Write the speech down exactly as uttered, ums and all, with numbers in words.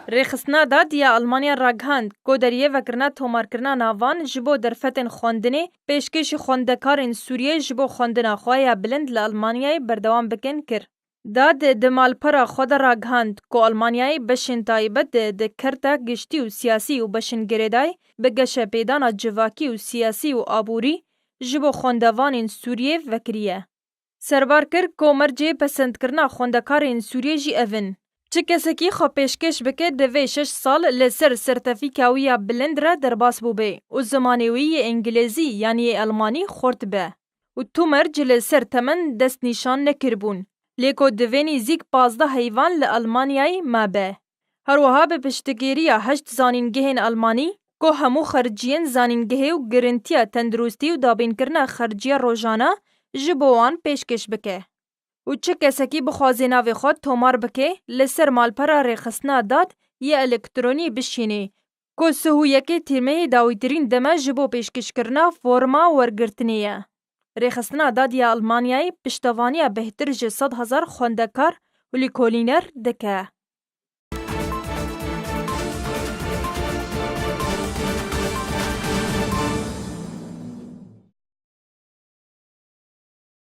Rêxistina dad ya Almanya ragihand ku deriyê vekirina tomarkirina navan ji bo derfetên xwendinê pêşkêşî xwendekarên Sûriyê ji bo xwendina xwe ya bilind li Almanyayê berdewam bikin kir. Dad di malpera xwe de ragihand ku Almanyayê beşên taybet di kerta giştî û siyasî û beşên girêdayî bi geşepêdana civakî û siyasî û aborî ji bo xwendevanên Sûriyê vekiriye. Serbar kir ku mercê pesendkirina xwendekarên Sûriyê jî ev in. Çi kesekî xwe pêşkêş bike, divê şeş sal li ser sertefîka wî ya bilind re derbas bûbe û zimanê wî yê îngilîzî yan yê elmanî xurt be û tu merc li ser temen destnîşan nekiribûn, lê ku divê nîzîk pazdeh heyvan li Almanyayê mabe. Her wiha bi piştgiriya heşt zanîngehên Almanî ku hemû xerciyên zanîngehê û girintiya tenduristî û dabînkirina xerciya rojana ji bo wan pêşkêş bike. Û çi kesekî bixwaze navê xwe tomar bike, li ser malpera rêxistina dad yê elektronî bişîne, ku sih û yekê tîrmehê dawîtirîn dem e ji bo pêşkêşkirina forma wergirtinê ye. Rêxistina dad ya Almanyayê piştevaniya bêhtir ji sed hezar xwendekar û lîkolîner dike.